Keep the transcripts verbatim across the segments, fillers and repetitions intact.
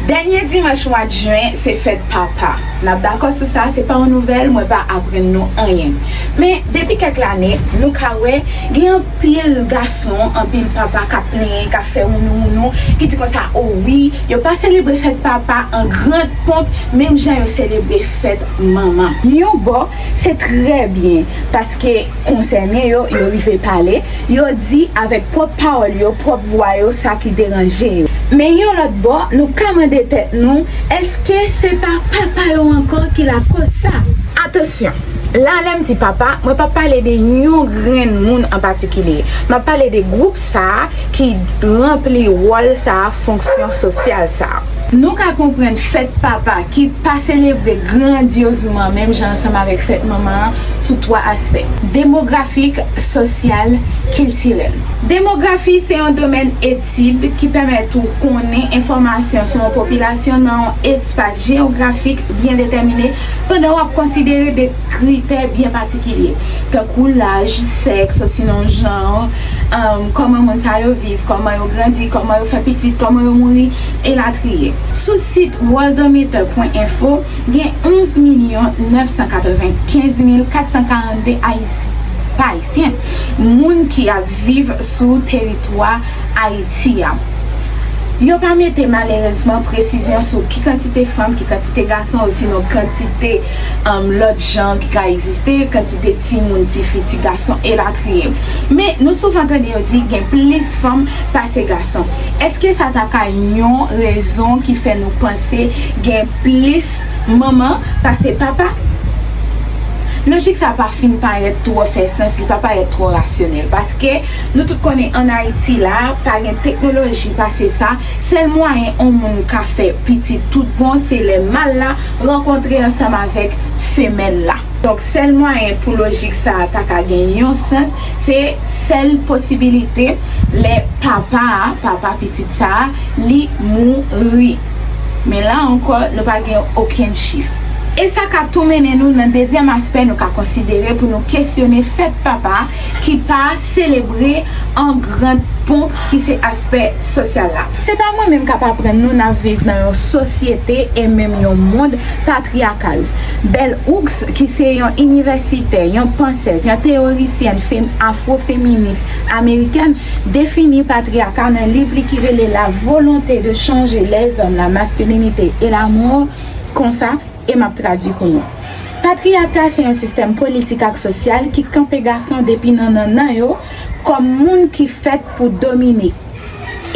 Dènye dimanch mwa jen se fèt papa. N ap dakò sou sa, se pa yon nouvèl, mwen pa aprann nou anyen. Men, depi kèk lane, nou ka wè gen anpil gason, anpil papa k ap plenyen, k ap fè wounou wounou, ki di konsa, o wi, yo pa selebre fèt papa an gran ponp, menm jan yo selebre fèt manman. Yon bò, se trè byen, paske konsène yo, yo rive pale, yo di avèk pwòp pawòl yo, pwòp vwa yo, sa ki deranje yo. Men yon lòt bò, nou ka mande tèt nou, èske se pa papa yo ankò ki lakoz sa? Atansyon, la lè m di papa, mwen p ap pale de yon grenn moun an patikilye. M ap pale de gwoup sa a ki ranpli wòl sa a, fonksyon sosyal sa a. Nou ka konprann fèt papa ki pa selebre grandyozman menm jan ansanm avèk fèt manman an sou twa aspè: demografik, sosyal, kiltirèl. Demografi se yon domèn etid ki pèmèt ou konnen enfòmasyon sou yon popilasyon nan yon espas jewografik byen detèmine pandan w ap konsidere de kritè byen patikilye, tankou laj, sèks, osinon jan, um, kòman moun sa yo viv, kòman yo grandi, kòman yo fè pitit, kòman yo mouri, elatriye. Sou sit worldometer pwen enfo, gen onz milyon nèf san katrevenkenz mil kat san karannde Ayis-, pa ayisyen, moun ki ap viv sou teritwa Ayiti a. Yo pa mete malerezman presizyon sou ki kantite fanm, ki kantite gason, osinon kantite, um, lòt jan ki ka egziste, kantite timoun, tifi, ti gason, elatriye. Men, nou souvan tande yo di gen plis fanm pase gason. Èske sa ta ka yon rezon ki fè nou panse gen plis manman pase papa? Lojik sa pa fin parèt twò fè sans, li pa parèt twò rasyonèl, paske nou tout konnen ann Ayiti la, pa gen teknoloji pase sa, sèl mwayen yon moun ka fè pitit tout bon, se lè mal la rankontre ansanm avèk femèl la. Donk, sèl mwayen pou lojik sa a ta ka gen yon sans, se sèl posibilite lè papa a, papa pitit sa a, li mouri. Men la ankò, nou pa gen okenn chif. E sa ka tou mennen nou nan dezyèm aspè nou ka konsidere pou nou kesyone fèt papa ki pa selebre an gran ponp, ki se aspè sosyal la. Se pa mwen menm k ap aprann nou, n ap viv nan yon sosyete e menm yon mond patriyakal. Bell Hooks, ki se yon inivèsitè, yon pansèz, yon teyorisyèn fem-, afwofeminis amerikèn, defini patriyaka nan liv li ki rele La volonté de changer les hommes, la masculinité et l'amour, konsa, e m ap tradui pou nou. Patriyaka se yon sistèm politik ak sosyal ki kanpe gason depi nan nannan yo kòm moun ki fèt pou domine.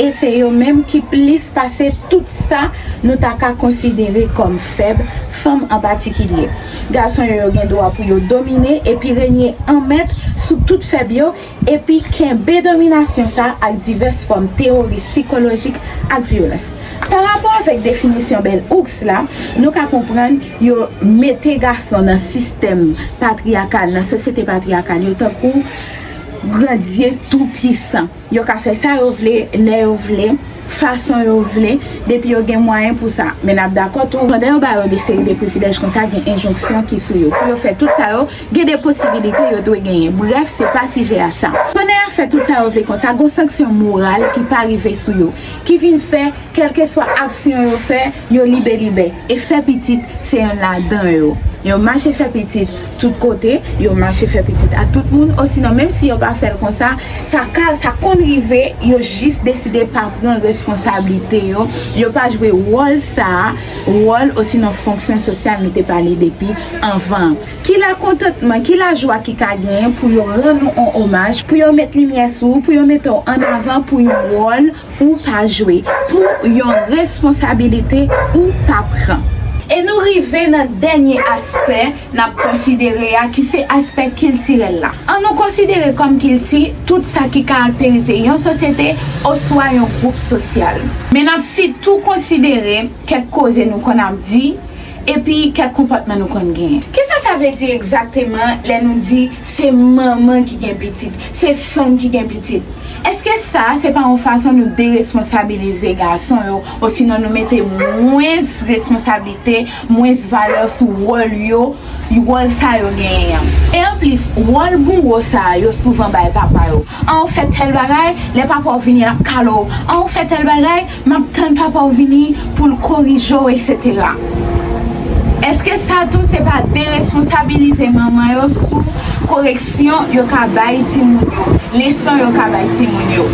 E se yo menm ki plis pase tout sa nou ta ka konsidere kòm fèb, fanm an patikilye. Gason yo, yo gen dwa pou yo domine epi renye an mèt sou tout fèb yo, epi kenbe dominasyon sa a ak divès fòm teyori sikolojik ak vyolans. Pa rapò avèk definisyon Bell Hooks la, nou ka konprann yo mete gason nan sistèm patriyakal, nan sosyete patriyakal yo, tankou grandye toupwisan. Yo ka fè sa yo vle, lè yo vle, fason yo vle, depi yo gen mwayen pou sa. Men n ap dakò tou, pandan yo ba yo de seri de privilèj konsa, gen enjonksyon ki sou yo. Pou yo fè tout sa yo, gen de posibilite yo dwe genyen. Brèf, se pa sijè a sa. Pandan y ap fè tout sa yo vle konsa, gon sanksyon moral ki pa rive sou yo, ki vin fè, kèlkeswa aksyon yo fè, yo libelibè. E fè pitit, se yonn ladan yo. Yo mache fè pitit tout kote, yo mache fè pitit ak tout moun, osinon, menm si yo pa fè l konsa, sa ka, sa konn rive, yo jis deside pa pran responsablite yo, yo pa jwe wòl sa a, wòl osinon fonksyon sosyal nou te pale depi anvan an. Ki lakontantman, ki lajwa ki ka genyen pou yo rann ou on omaj, pou yo met limyè sou ou, pou yo mete w an avan pou yon wòl ou pa jwe, pou yon responsabilite ou pa pran? E nou rive nan dènye aspè n ap konsidere a, ki se aspè kiltirèl la. Ann nou konsidere kòm kilti tout sa ki karakterize yon sosyete oswa yon gwoup sosyal. Men n ap sitou konsidere kèk koze nou konn ap di, epi kèk konpòtman nou konn genyen. Kisa sa Sa vle di egzakteman lè nou di se manman ki gen pitit, se fanm ki gen pitit? Èske sa se pa yon fason nou deresponsabilize gason yo, osinon nou mete mwens responsablite, mwens valè sou wòl yo, wòl sa yo genyen an? E anplis, wòl bouwo sa yo souvan bay papa yo. An ou fè tèl bagay, lè papa w vini, l ap kale w. An ou fè tèl bagay, m ap tann papa w vini pou l korije w, etsetera. Èske sa tou se pa deresponsabilize manman yo sou koreksyon yo ka bay timoun yo, leson yo ka bay timoun yo?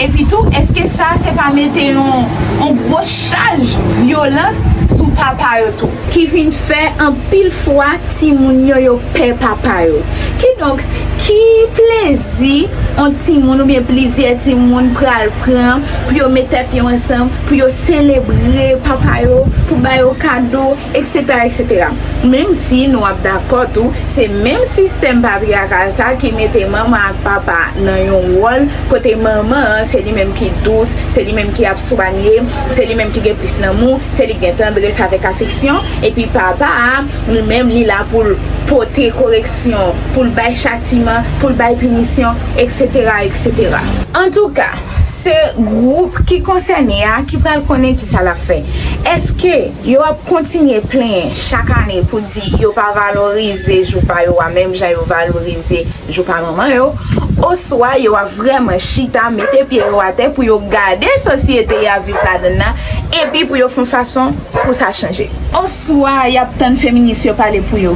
Epi tou, èske sa se pa mete yon, yon gwo chaj vyolans sou papa yo tou, ki vin fè anpil fwa timoun yo, yo pè papa yo? Kidonk, ki plezi yon timoun oubyen plizyè timoun pral pran pou yo met tèt yo ansanm, pou yo selebre papa yo, pou ba yo kado, etsetera, etsetera? Menm si nou ap dakò tou, se menm sistèm patriyakal sa ki mete manman ak papa nan yon wòl kote manman an se li menm ki dous, se li menm ki ap swanye, se li menm ki gen plis lanmou, se li gen tandrès avèk afeksyon, epi papa a, li menm, li la pou l pote koreksyon, pou l bay chatiman, pou l bay pinisyon, etsetera, etsetera. Antouka, se gwoup ki konsène a ki pral konnen kisa l ap fè. Èske yo ap kontinye plenyen chak ane pou di yo pa valorize jou pa yo a menm jan yo valorize jou pa manman yo, oswa yo ap vrèman chita, mete pye yo atè pou yo gade sosyete y ap viv ladann nan, epi pou yo fè yon fason pou sa chanje? Oswa y ap tann feminis yo pale pou yo?